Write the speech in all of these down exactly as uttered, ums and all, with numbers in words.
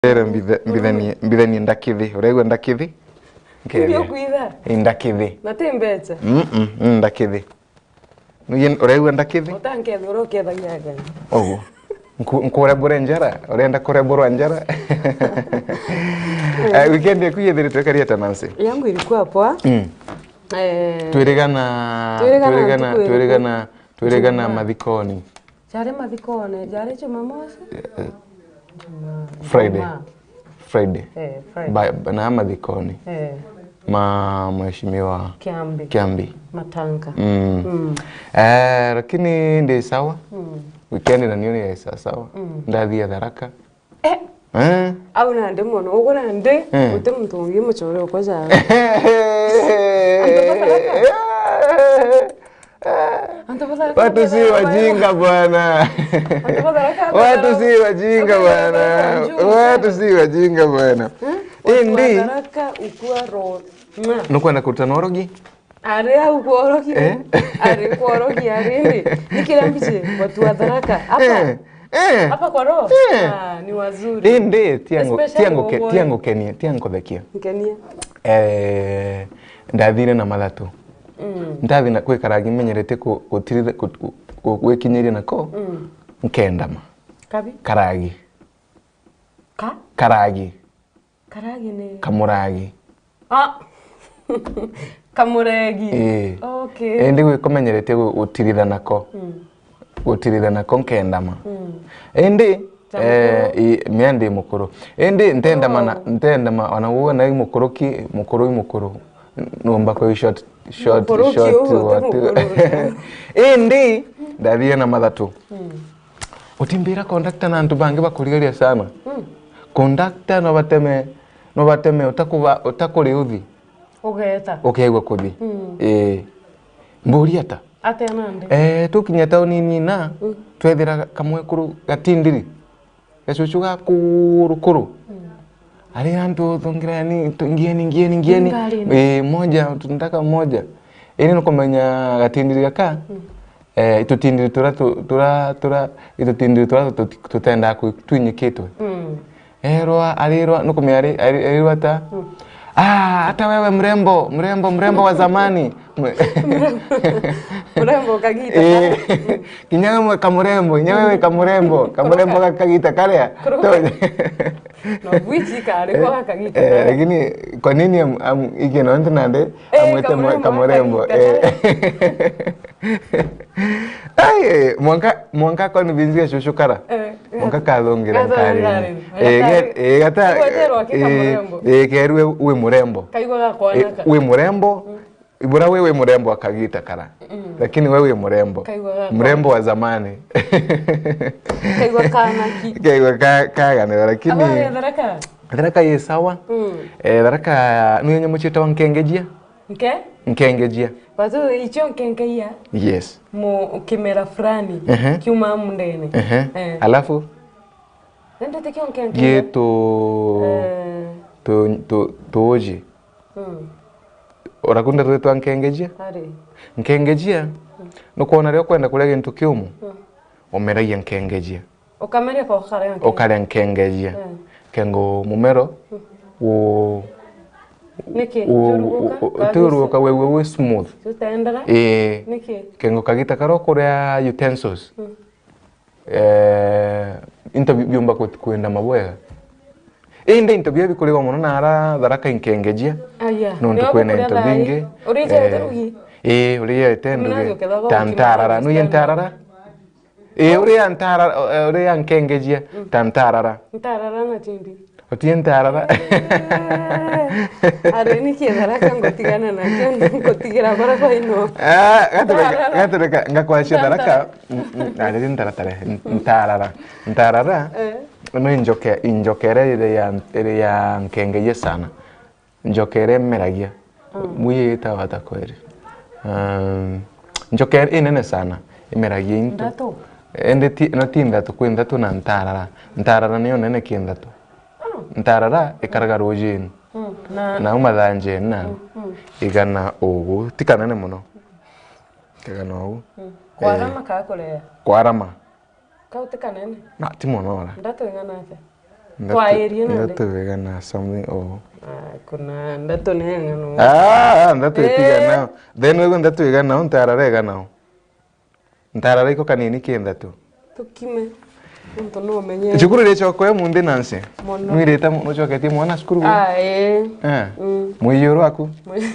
Ere mbithe-, mbithanie, mbithanie ndakithi. Uraigua ndakithi? Ndio kuitha. Ndakithi. Na ti mbeca. Mm, mm, mm, ndakithi. Nuye uraigua ndakithi? Utanketha uria ukethagia ageni. Oguo. Nku-, nkurebure njara? Urenda kureburwa njara? Eh, weekend yaku yethiritwe kari ata, Nancy? Yangu ilikuwa poa. Mm. Eh, twirigana, twirigana, twirigana, ntuku iriku? Twirigana, twirigana Jumaa. Mathikoni. Jari mathikone, jari Jumamosi? Eh, eh. Juma-, Friday. Juma. Friday. Eh, Friday. Ba-, ba-, na mathikoni. Eh. Ma mheshimiwa Kiambi. Kiambi. Matanga. Mm. Mm. Eh, lakini ndi sawa. Mm. Weekend na nioni ya sawa sawa. Mm. Ndathia Tharaka. Eh. Eh. Au nandi mono, ugu nandi, eh, guti muntu ungi mucore ukoja. Antu ba Tharaka. Antu ba Tharaka. Watu si wajinga bwana. Antu ba Tharaka. Watu si wajinga bwana. Watu si wajinga bwana. Hmm? Watu wa Tharaka ukua ro-, mwa. Nukwenda kuruta norogi? Ari au kworogia. Eh? Ari kworogia, ari ndi. Ni kira mbichi, watu wa Tharaka. Hapa. Eh, eh. Hapa kwa roho? Eh. Ah, ni wazuri. Indi, tiango, especially tiango ke-, wowote. Tiango kenie, tiango thekia. Nkenia. Eh, ndathire na mathatu. Mm. Ndathi na kwikaragia menyerete ku-, gutiritha-, ku-, ku-, ku-, gwikinyiria nako. Mm. Nkendama. Kabi? Karagi. Ka? Karagi. Karagi ni? Kamuragi. Ah. Kamuregi. Ii. Okay. Indi gwikumenyerete gu-, gutirithana ko. Mm. Gutirithana ko nkendama. Mm. Indi, eh, ii, mea ndi mukuru. Indi ntendama na, oh, ntendama, ona uwe na i mukuru ki, mukuru i mukuru. Numba kwi short, short, mukuru short, ki uguo, ti what? Mukuru. Indi, ndathire na mathatu. Mm. Utimbira conductor na antu bangi bakurigaria sana. Mm. Conductor no bateme, no bateme utakuba-, utakuri uthi. Ugeeta. Ukeegua kuthi. Mm. Ii. Mburi ata? Atia nandi? Eh, tukinya taunini na, mm, twethira kamwekuru gatindiri. Gacucu ga kuru kuru. Mm. Ari antu thongirani, tu-, ngieni, ngieni, ngieni. Ngarine. Ii, moja, tunataka moja. Indi nukumenya gatindiri gaka, mm. Eh, itutindiri turia tu-, turia, turia, itutindiri turia tu-, tu-, tutendaa ku-, twinyikitwe. Mm. Erwa, arirwa, nukumenya ari-, ari-, arirwa ata? Mm. Ah, hata wewe mrembo, mrembo, mrembo wa zamani. Mrembo kagita. Eh, kinya wewe kamrembo, kinya wewe kamrembo, kamrembo ga kagita karia. Kuruka. To- No, which kari kwa kagita. Eh, lakini kwa nini am-, am-, iki no ntu nande, eh, amwite kamrembo, kamrembo, kagita, eh. Ai, eh, mwanka, mwanka kwa ni binzi ya cucu kara. Eh, eh. Mwanka kathongira nkari. Kathongira nkari. Eh, ge-, eh, gata, kigweterwa ki kamrembo. Eh, kerwe wi murembo. Kaigwa gakwanaka. Eh, wi murembo. Mm. Ibura we wi murembo akagita kara. Mm. Lakini we wi murembo. Kaigwa gakwa. Mrembo wa zamani. Kaigwa kanaki. Kaigwa ka-, kaganira, lakini Aba ya Tharaka? Tharaka ye sawa. Mm. Eh, Tharaka ni nyamu cietagwa nkengejia. Nke? Nkengejia. Batu icio nkenkeia? Yes. Mu kimera fulani, ehe, kiuma mundene. Ehe. Eh. Alafu? Nende tikio nkenkeia? Gie tu-, eh, tu-, tu-, tuuji. Mm. Urakunda twitwa nkengejia? Ari. Nkengejia, mm, nukwona riria ukwenda kuria gintu kiumu, mm, umeragia nkengejia. Ukameria kwa ukaria nkengejia. Ukaria nkengejia. Mm. Kengo mumero, mm, u-, niki? U-, uruguka, u-, uti uruguka, we, we, we smooth. Tutendera? Ii. Niki? Kengo kagita karia ukuria utensils. Mm. Eh, into bi-, biumba ku-, kwenda mabwega. Indi into biria bikurigwa mono nara Tharaka inkengejia. Aya, nontu kwina into bingi. Urijaete rugi? Ii, urijaete ndugi. Ta ntarara. Nuye ntarara? Ii, uria ntarara, eh, uria nkengejia, mm, ta ntarara. Ntarara na tindi. Utie ntarara. Eh, ari ni ki Tharaka ngutigana nakio, ngutigira bara baino. Ah, gatureka, gatureka, ngakwachia Tharaka. Mm, mm, ari ni ntaratara, n-, ntarara. Ntarara. Eh. No injoke, injoke iria iri ya, iri ya nkengejia sana. Njoka iria imeragia. Mm. Mwiye itawa ata kweri? Um, njoka inene sana imeragia into. Nthatu? Indi ti, no ti nthatu, kwi nthatu na ntarara. Ntarara niyo nene ki nthatu. Mm. Ntarara ikaraga rujini. Mm. Na nau mathanjeni na, mm, mm, igana ugu. Ti kanene mono. Kagana ugu. Mm. Kwarama, eh, kaa kurea? Kwarama. Kau ti kanene? Na ti mono ora. Nthatu ing'ana atia? Ndeto, kwa area nande? Ndeto igana something o. Ah, kuna ndeto ni igana. Ah, ah, ndeto itiga nao. Then wewe ndeto igana nao, ntarara igana nao. Ntarara iko kanini ki nthatu. Tukime. Nontu no umenye. Cukuru ri choko ya munthi Nancy. Mono. Nwirite mu-, nucoketie mwana cukuru? Ah, eh. Eh. Mm. Mwiyuru waku? Mwi-,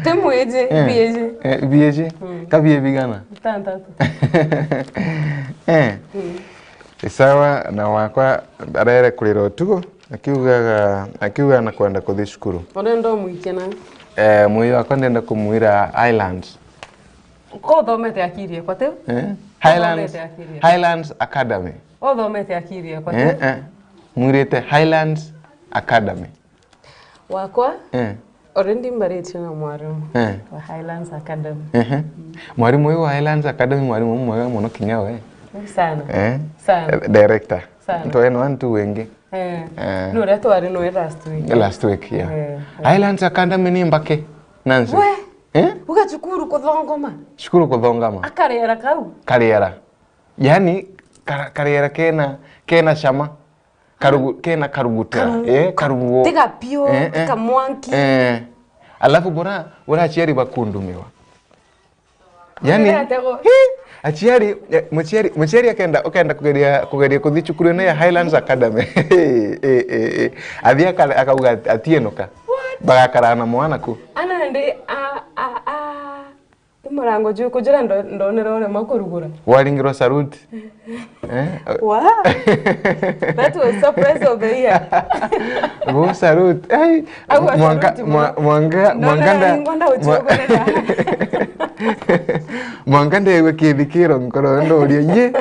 ti mwiji, eh, bieji. Eh, bieji. Mm. Ka bie bigana? Itantatu. Eh. Mm. Isawa na wakwa arere kurira utugo, akiugaga, akiuga na kwenda kuthi cukuru. Urenda umwikia na? Eh, mwiyo wakwa ndenda kumwira Highlands. Ko uthomete akiri ekwa tiu? Eh? Highlands, uthomete akiri ekwa. Highlands Academy. Uthomete akiri ekwa tiu? Eh, eh. Mwirite Highlands Academy. Wakwa, eh, already mbaritie na mwarimu, eh, wa Highlands Academy. Ehe. Mwarimu uyu wa Highlands Academy, mwarimu mwega muno kinya we. Sana. Eh? Sana. Eh, director. Sana. Ntwene wantu wengi. Eh. Eh. Ni uria twari noe last week. Last week, yeah. Eh, eh. Highlands Academy ni mbake, Nancy. We? Eh? Uga cukuru kuthongoma. Cukuru kuthongoma. Akariera kau. Kariera. Yani, kara-, kariera kena, kena cama. Karugu-, kena karuguta. Karu-, eh, ka-, karuguo. Tiga piu, eh, eh, kamwanki. Eh. Alafu bora, bora aciari bakundumiwa. Yani, hi, aciari, eh, muciari, muciari akenda, ukenda kugeria, kugeria kuthi cukuru ino ya Highlands Academy. Eh, eh, eh. Athi aka-, akauga ati-, atienuka. What? Bagakara na mwana ku. Ana ndi, a, a, a. Ni murango juku jura ndo-, ndonera urema kurugura. Waringirwa salute. Eh? Wow. That was surprise of the year. Go salute. Ai, au mwanka, salute mwa-, mwanka, ndonera mwanka nda-, ingwa nda mwa-, uchiogorera. Mwanka ndewe kithikiro nkoro ndoria, ye,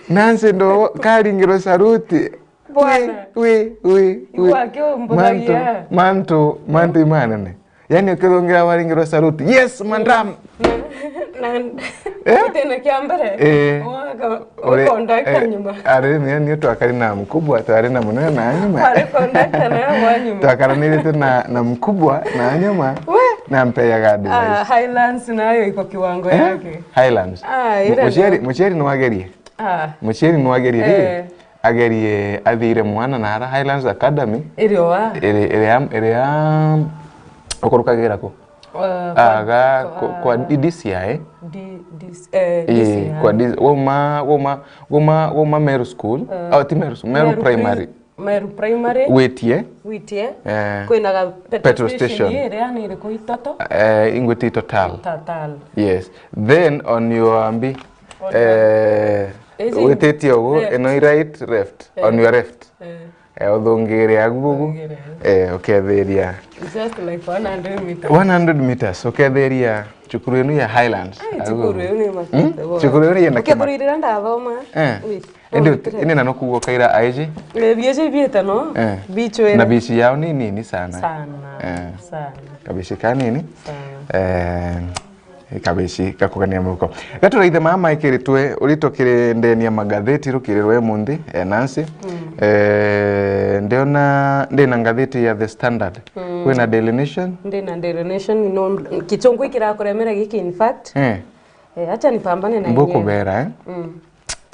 Nancy ndo karingirwa salute. Bwana. Wi, wi, wi, wi. Igwake umbuthagia. Mantu, mantu, mantu imanene. Yani ukithungira waringirwa salute. Yes, madam. Na, na, eh? Gitene kia mbere, eh, waka, uri, conductor, eh, nyuma. Ari ni, ni twakari na mkubwa, twari na munene na nyuma. Wari conductor na wa nyuma. Twakaranirite na, na mkubwa na nyuma. We. Na mpeaga advice. Ah, Highlands nayo iko kiwango, eh, yake. Highlands. Ah, mu-, ira muciari, nayo. Muciari nwagerie. Ah. Muciari nwagerie ri, eh, agerie athire mwana nara Highlands Academy. Iri oa? Iri, iri ya, iri ya, ukurukagira ku? Uh, aga kwa, kwa, kwa D C I. D-, D C, eh, ii, D C I. Kwa D C I. Woma, woma, woma, woma Meru School. Eh, oh, ti Meru School, Meru Primary. Meru Primary. Witie. Witie. Eh, kwina ga petrol station ii, iria ni iriku, Itoto? Eh, ingwiti Total. Total. Yes. Then on your mbi, on your, eh, iji wititie ugu, left. Ino i right, left. Eh. On your left. Eh. Eh, uthungire agu ugu. Uthungire. Eh, ukethiria. It's just like one hundred meters. One hundred meters, ukethiria cukuru inu ya Highlands. Ai, agu cukuru ugu. Iu ni makete. Hmm? Cukuru iu ni yenda kima. Ukethurira ndathoma. Eh. Wi. Indi uti-, indi na nukuga ukaira aiji? Eh, bieji biete no? Eh. Bichwere. Na bichi yao ni nini sana. Sana. Eh. Sana. Kabichi kanini. Sana. Eh, kabichi gakugania muhuko. Gaturaithe mama ikiritwe urito kiri ndeni ya magatheti rukiri rwe munthi, eh, Nancy. Mm. Eh, ndiona ndina ngatheti ya The Standard. Mm. Kwina Daily Nation? Ndina Daily Nation, no, kichungu ikirakuremera giki, in fact. Eh. Eh, acha nipambane na yenyewe. Mbukubera, eh? Mm.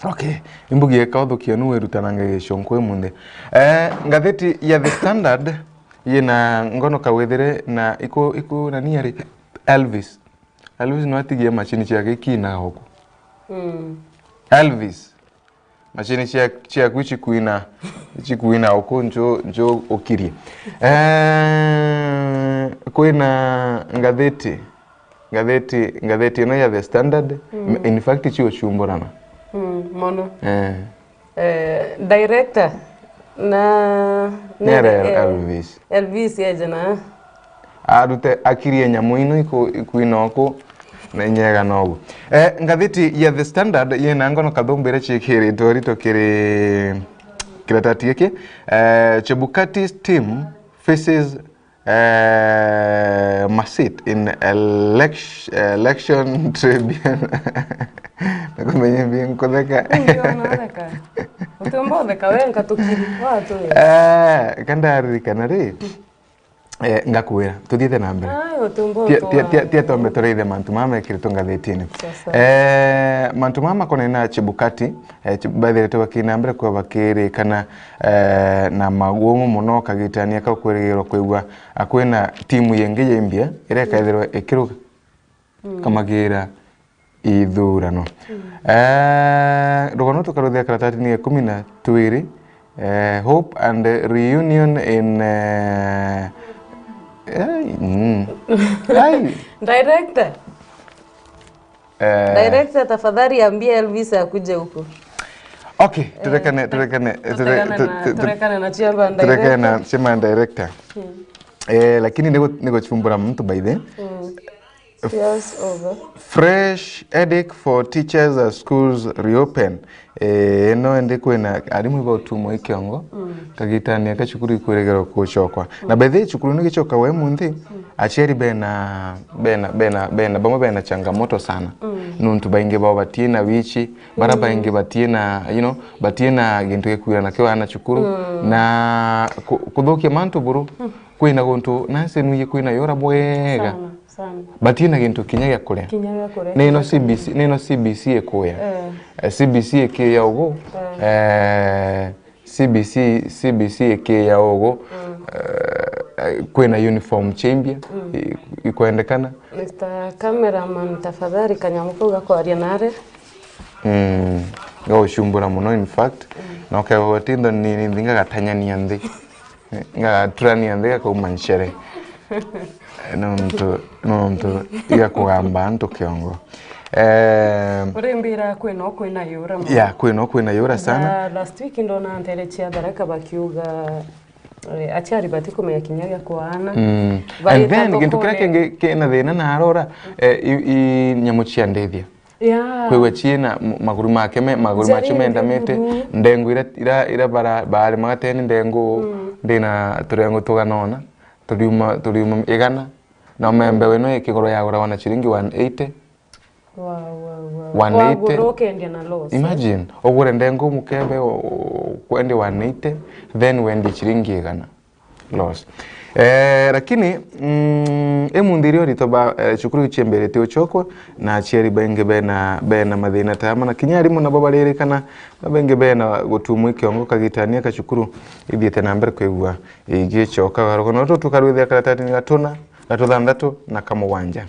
Okay. Imbugi eka uthukia nu wirutanange gicunku imunthi. Eh, ngatheti ya The Standard yina ngono kawithire na iku, iku nani ari? Elvis. Elvis no atigie machini ciake ikina uku. Mm. Elvis. Machini cia, ciaku icikwina, icikwina uku njo, njo ukirie. Eh, kwina ngatheti, ngatheti, ngatheti ino ya The Standard. Mm. In fact, ciucumburana. Mm, mono. Eh. Eh, director na, ni ari, eh, Elvis. Elvis eje na arute akirie nyamu ino iku-, ikwina uku na inyega nogu. Eh, ngatheti ya The Standard yina ngono kathumbire cikiritwe rito kiri kiratati giki. Eh, Chebukati's team faces, eh, Masit in elect-, election tribunal. Nakumenya mbi nkutheka. Ndio, unatheka. Utumba utheka, we nkatukiri, watu we. Eh, kandaririkana ri. Eh, ngakwira, tuthiite na mbere. Ai, utumba Tia- tia- tia- tia twambe tureithe mantu mama mekiritwe ngathitine. Sasa. Eh, mantu mama makonainie na Chebukati, eh, chi- baithiritwe bakina mbere kwa bakirikana, eh, na magumu muno kagitania ka kwirigirwa kwigua akwina timu yengi ya imbia iria ikaithirwa ikiruga kamagira ithurano. Eh, rugano tukaruthia karatatini ya ikumi na twiri, eh, Hope and Reunion in, eh, eh, mm. Ai. Director. Eh. Director, tafadhali ambia Elvis akuje huku. Okay, turekane, turekane, turekane tu- na, tu- tu- turekane na chairman turekane na director. Chairman director. Eh, lakini nigo- nigochumbura muntu by the Mm. Years over. Fresh headache for teachers as schools reopen. Eh, ino indi kwina arimu iba utumwa ikiongo, kagitania ka cukuru ikwirigirwa kucokwa. Na by the way, cukuru ni gicoka we munthi, aciari bena, bena, bena, bena, bamwe bena changamoto sana. Nuntu baingi bao batie na wichi, bara baingi batie na, you know, batie na gintu gikwira nakio ana cukuru. Na ku- kuthukia mantu buru, kwina guntu nase nuye kwina yura bwega. Sana, sana. Batie na gintu kinya gia kuria. Kinya gia kuria. Nino C B C, nino C B C ikuya. Eh. Eh, C B C ikiya ugu. Eh. Eh, C B C, C B C ikiya ugu. Eh, kwina uniform chimbia, i- ikwendekana. Mister Cameraman, tafadhali kanyamu kau gakwaria nare. Mm, gauchumbura muno, in fact. Na ukegwa gutindo ni, ni nthinga gatanyania nthi. Ngaturania nthi gakauma nchere. Nontu, nontu iga kugamba antu kiongo. Eh, Urimbira kwina kwina yura muno. Ya, kwina kwina yura sana. Na last week ndona ntere cia Tharaka bakiuga, eh, aciari batikumenya kinya gia kwana. Mm. And then gintu kiria kingi kina thina na arora, eh, i, i nyamu cia ndithia. Yeah. Kwigua ciina m- maguru make me, maguru macio mendamite, ndengu ira, ira, ira bara, baaremaga teni ndengu, ndina turengu tuganona, turiuma, turiuma igana, na membe wino ikigoro yagurawa na ciringi one eighty. Wow, wow, wow. One eighty. Wagura ukendia na loss, eh? Imagine, ugure ndengu mukebe u- u- kwendia one eighty, then wendie ciringi igana. Loss. Eh, lakini, mm, imunthi irio rito ba, eh, cukuru iciambirite ucokwa, na aciari baingi bena, bena mathina ta ama, na kinya arimu nabo baririkana, na baingi bena gutumwa ikiongo kagitania ka cukuru ithiite na mbere kwigua igicoka. Rugano rutu tukarwithia karatatini gatuna, gatuthanthatu na kamugwanja.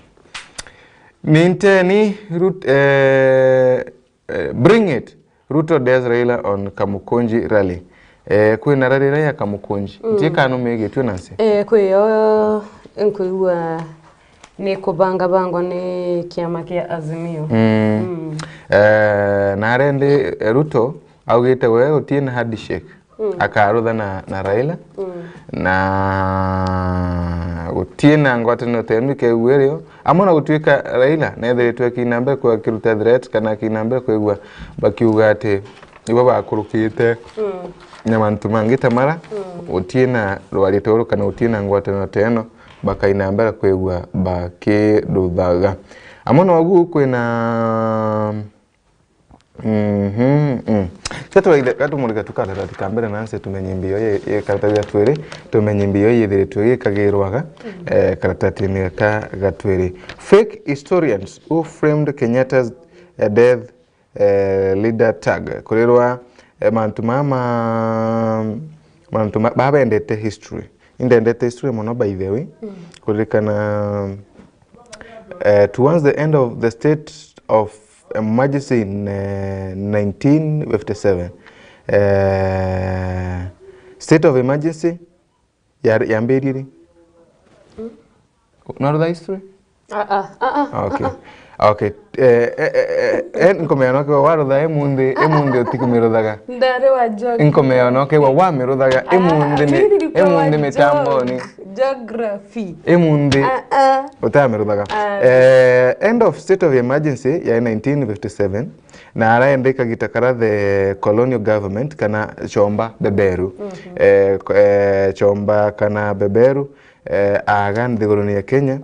Ninteni Rut-, eh, eh, bring it. Ruto dares Raila on Kamukunji rally. Eh, kwina rally iria ya Kamukunji. Mm. Nti ikanumigiitue na nse? Eh, kwi yo nkwigua ni kubangabangwa ni kiama kia Azimio. Mm. Mm. Eh, na arendi, eh, Ruto augite we gutie na handshake. Mm. Akarutha na, na Raila. Mm. Na gutie na ngwataniro tenu ikegua irio. Amwe na gutuika Raila nethiritwe akina mbere kwa kiruta threat kana akina mbere kwigua bakiuga ati ibo bakurukite, mm, na mantu mangi ta mara, mm, gutie na rwari ta uru kana gutie na ngwataniro ta ino, bakaina mbere kwigua bakiruthaga. Amwe na ugu kwina Mhm, mm. Cia turaithe, gatumurika tu karatathi ka mbere na nse tumenye mbio ye, ye karatathi ga twiri, tumenye mbio yithiritwe gikagirwaga, mm, eh, karatatini gaka ga twiri. Fake historians who framed Kenyatta's, eh, death, eh, leader tag. Kurirwa, eh, mantu mama, mantu ma, babendete history. Indendete history muno by the way. Mm. Kuririkana, eh, towards the end of the state of emergency in, eh, nineteen fifty-seven. Eh, state of emergency ya, yambirie ri? Mm. Unarutha history? Ah, ah, ah, ah, okay, ah, ah. Okay. Eh, eh, eh, eh, eh, nkomea no kigwa warutha emunthi, emunthi utikumiruthaga. Ndari wa geography. Nkomea no kigwa wamiruthaga, ah, emunthi mi-, mimi nilikuwa emunthi wa mitamboni. Geog-, geography. Emunthi, ah, ah, utamiruthaga. Ah. Eh, end of state of emergency ya nineteen fifty-seven, na araenda ikagita kara the colonial government kana chomba beberu. Mhm. Eh, ko-, eh, chomba kana beberu, eh, aga nthiguruni ya Kenya.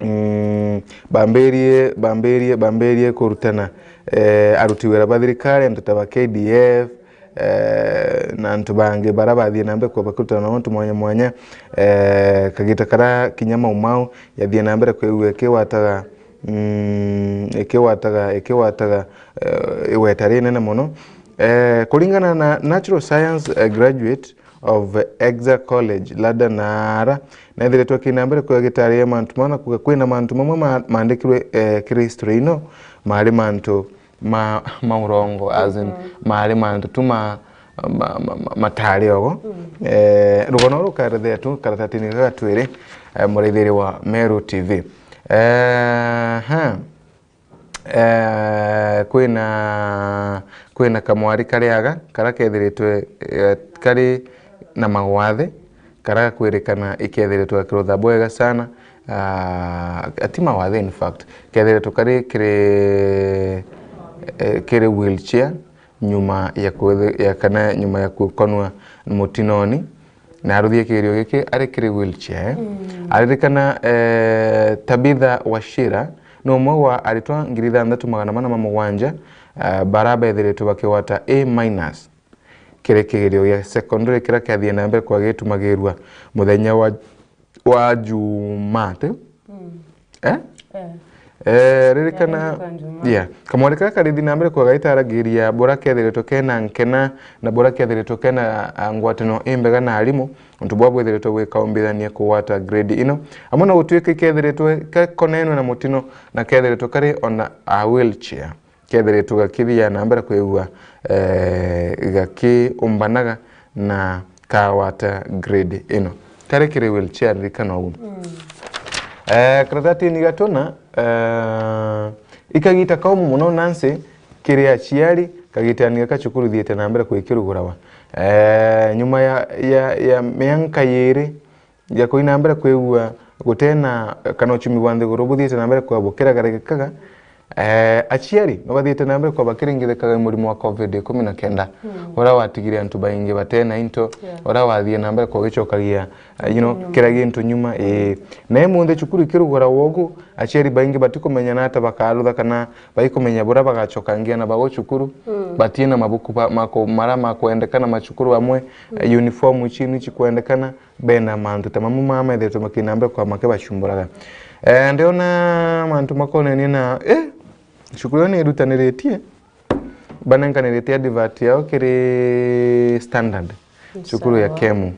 Mm, bambirie, bambirie, bambirie kurutana, eh, aruti wira ba thirikari, antu ta ba K D F, eh, na antu bangi bara bathii na mbere kwamba kurutana na mantu mwanya mwanya, eh, kagita kara kinya Mau Mau yathii na mbere kwigua ikiwataga, mm, ikiwataga, ikiwataga, eh, igweta rinene mono. Eh, kuringana na natural science, eh, graduate of Exeter College, Lada Nara, neethiritwe akina mbere kwigua gitaria mantu mana kuga kwina mantu mamwe ma-, maandikirwe, eh, kiri history ino, mari mantu ma, ma urongo, as in, mari mantu tu ma, ma, ma, ma, matari ogo. Eh, rugano rukarethea tu karatatini gaga twiri, eh, muraithiri wa Meru T V. Eh, ha. Eh, kwina, kwina kamwari kari aga, kara kethiritwe, eh, kari na magwathe, kara gakwirikana ikethiritwe gakirutha bwega sana. Ah, ati magwathe, in fact, kethiritwe kari kiri, eh, kiri wheelchair, nyuma ya kwithe-, ya kana nyuma ya kukonwa mutinoni, na aruthie kigerio giki ari kiri wheelchair. Aririkana, eh, Tabitha Wachira ni umwe wa aritwa ngiri ithanthatu magana mana ma mugwanja, eh, bara bethiritwe bakigwata A minus kiri kigerio gia secondary kiria kiathie na mbere kwa gitumagirua muthenya wa wa Jumate. Eh? Eh. Eh, ririkana, yeah. Kamwari kara karithi na mbere kwa gaitaragiria bura kethiritwe kena nkena na bura kethiritwe kena, ah, ngwatano imbega na arimu, untu bwa bwithiritwe bwikaumbithania kugwata grade ino. Amwe na gutuika ikethiritwe kakonenwe na mutino na kethiritwe kari on a wheelchair. Kethiritwe gakithia na mbere kwigua, eh, gakiumbanaga na kawata grade ino. Kari kiri wheelchair, ririkana uguo. Eh, karatatini gatuna, eh, ikagita kaumu muno nansi kiri aciari, kagitani gaka cukuru thiite na mbere kwikirugurawa. Eh, nyuma ya, ya, ya mianka yiri, ya kuthi na mbere kwigua gutena kana uchumi bwa nthiguru buthiite na mbere kwa bukiragarikaga, eh, aciari no bathiite na mbere kwa bakiringithikaga murimo wa covid ikumi na kenda, uria watigire antu baingi batena into, uria wathie na mbere kwa ugicokagia, eh, you know, kira gintu nyuma, ii. Na imunthi cukuru ikirugura wogu, aciari baingi batikumenya na ata bakarutha kana baikumenya buria bagacokangia na bago cukuru, batina mabuku ba-, mako-, maria makwendekana macukuru amwe, eh, uniform ici ni cikwendekana, bena mantu ta mamu maa methiritwe makina mbere kwa makibacumburaga. Eh, ndiona mantu makonenie na, eh, cukuru iyo ni irutaniritie, banenkaniritie advert yao kiri Standard, cukuru ya Kemu.